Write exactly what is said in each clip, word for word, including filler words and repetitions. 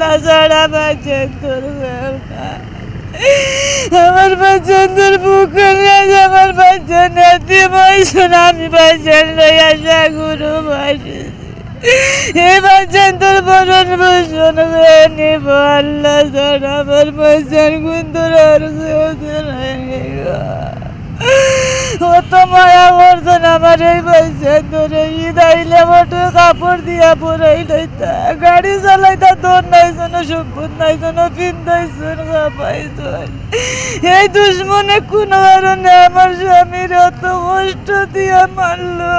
আল্লাহ ছাড়া বাঁচাইন তোর কেউ নাই। আমার বাচ্চাদের বুকের রাজ, আমার বাচ্চা নাতি বয়সন, আমি বাচ্চার লইয়া সাগর ভাসি। এই বাচ্চান তোর ভরণ পোষণ করে নিব আল্লাহ ছাড়া, আমার বাচ্চার গুণ তোর আর কেউ নাই গো। অত মায়া করছন আমার এই বাচ্চান তোরে, ঈদ আইলে বটে কাপড় দিয়া পরাই লইতা, গাড়ি চালাইতা তোর নাই যেন সম্পদ নাই যেন পিন্দাইছন খাপাইছন। এই দুশ্মনে কোন কারণে আমার স্বামীর অত কষ্ট দিয়া মারলো?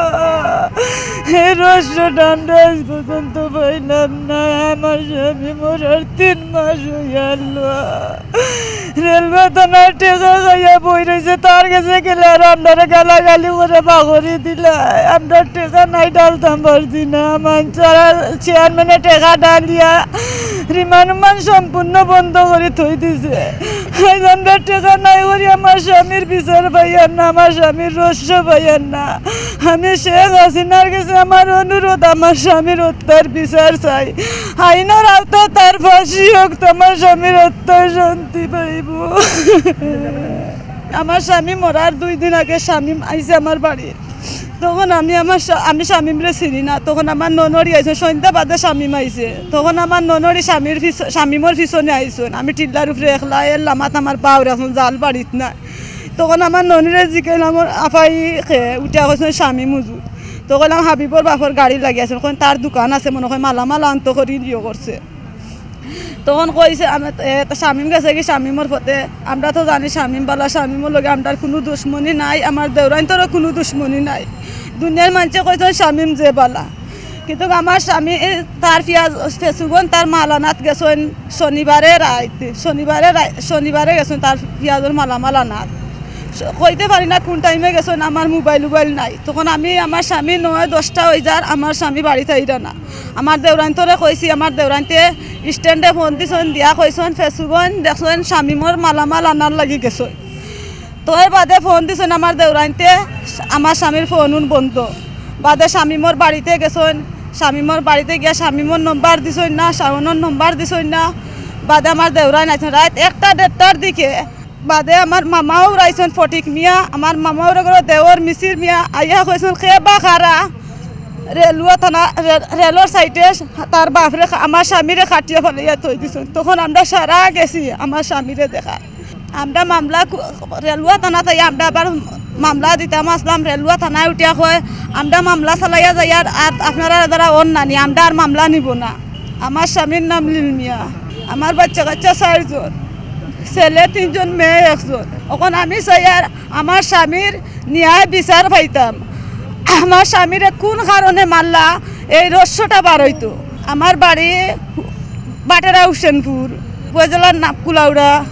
এই রহস্যটা আমরা আজ পর্যন্ত পাইলাম না। আমার স্বামী মরার তিন মাস হইয়া আল্লাহ। রেলওয়ে থানার টেকা খাইয়া বই রইছে, তার গেছে গেলে আর আমরারে গালাগালি করে বাগরি দিলা। আমরা টেকা নাই, ডালতাম পারছি না। মানছারা চেয়ারম্যানে টেকা ডালিয়া রিমান্ড উমান সম্পূর্ণ বন্ধ করে থই দিছে। আজ আমরা টেকা নাই করি আমার স্বামীর বিচার পাইয়ার না, আমার স্বামীর রহস্য পাইয়ার না। আমি শেখ হাসিনার গেছে আমার অনুরোধ, আমার স্বামীর হত্যার বিচার চাই। আইনর আওতায় তার ফাঁসি হোক, তো আমার স্বামীর হত্যার শান্তি পাইব। আমার স্বামী মরার দুই দিন আগে শামীম আইছে আমার বাড়ি। তখন আমি আমার স্বা-, আমি শামীমরে চিনি না। তখন আমার ননরি আইছে, সন্ধ্যা বাদে শামীম আইছে। তখন আমার ননরি স্বামীর পিছ-, শামীমর পিছনে আইছন। আমি টিল্লার উপরে একলা, এর লামাত আমার বাউর এখন জাল বাড়িত নাই। তখন আমার ননরে জিকাইলাম, "আফাই খে?" উঠিয়া কইছন, "শামীম হুজুর।" তো কইলাম, "হাবিবর বাপর গাড়ি লাগিয়াছে, কইন তার দোকান আছে, মনে হয় মালামাল আনতো করি ইয়ে করছে।" তখন কইছে, আমি, এ, তা শামীম গেছে কি শামীমর পথে, আমরা তো জানি শামীম বালা, শামীমর লগে আমরার কুনু দুশমনি নাই, আমার দেওরাইন্তরও কুনু দুশমনি নাই। দুনিয়ার মানষে কইছন শামীম যে বালা, কিন্তু আমার স্বামী, এ, তার পিয়াজ, ফেসুগন তার মাল আনাত গেছন শনিবারে রাইত, শনিবারে রাই-, শনিবারে গেছন তার পিয়াজর মালামাল আনাত। স-, কইতে পারি না কোন টাইমে গেছন, আমার মোবাইল উবাইল নাই। তখন আমি আমার স্বামী নয় দশটা হই যার, আমার স্বামী বাড়িত আইরা না। আমার দেওরাইন্তরে কইছি, আমার দেওরাইন্তে স্ট্যান্ডে ফোন দিছন, দিয়া কইছন, "ফেসুগন দেখছন শামীমর মালামাল আনার লাগি গেছন।" তো এর বাদে ফোন দিছন আমার দেওরাইন্তে, আমার স্বামীর ফোন উন বন্ধ। বাদে শামীমর বাড়িতে গেছন, শামীমর বাড়িতে গিয়া শামীমর নম্বর দিছন না, শাওনর নম্বর দিছন না। বাদে আমার দেওরাইন আইছন রাইত একটা দেড়টার দিকে। বাদে আমার মামাও রাইছন ফটিক মিয়া, আমার মামাও রে ঘরো দেওর মিছির মিয়া, আইয়া কইছন, "কে বা খারা?" রেলুয়া থানা, রে-, রেলর সাইডে তার বাপরে খা-, আমার স্বামীরে খাটিয়া ফালাইয়া থই দিছন। তখন আমরা সারা গেছি আমার স্বামীরে দেখা। আমরা মামলা কু-, রেলুয়া থানা থাকি আমরা আবার মামলা দিতাম আসলাম। রেলুয়া থানায় উঠিয়া কয়, "আমরা মামলা চালাইয়া যাই, আর, আর আপনারা যারা অন নানি, আমরা আর মামলা নিব না।" আমার স্বামীর নাম লীল মিয়া, আমার বাচ্চা কাচ্চা চারজন, ছেলে তিনজন, মেয়ে একজন। এখন আমি চাই আর আমার স্বামীর ন্যায় বিচার পাইতাম। আমার স্বামীরে কোন কারণে মারলা, এই রহস্যটা বার হইতো। আমার বাড়ি বাটেরা হুসেনপুর, উপজেলার নাম কুলাউড়া।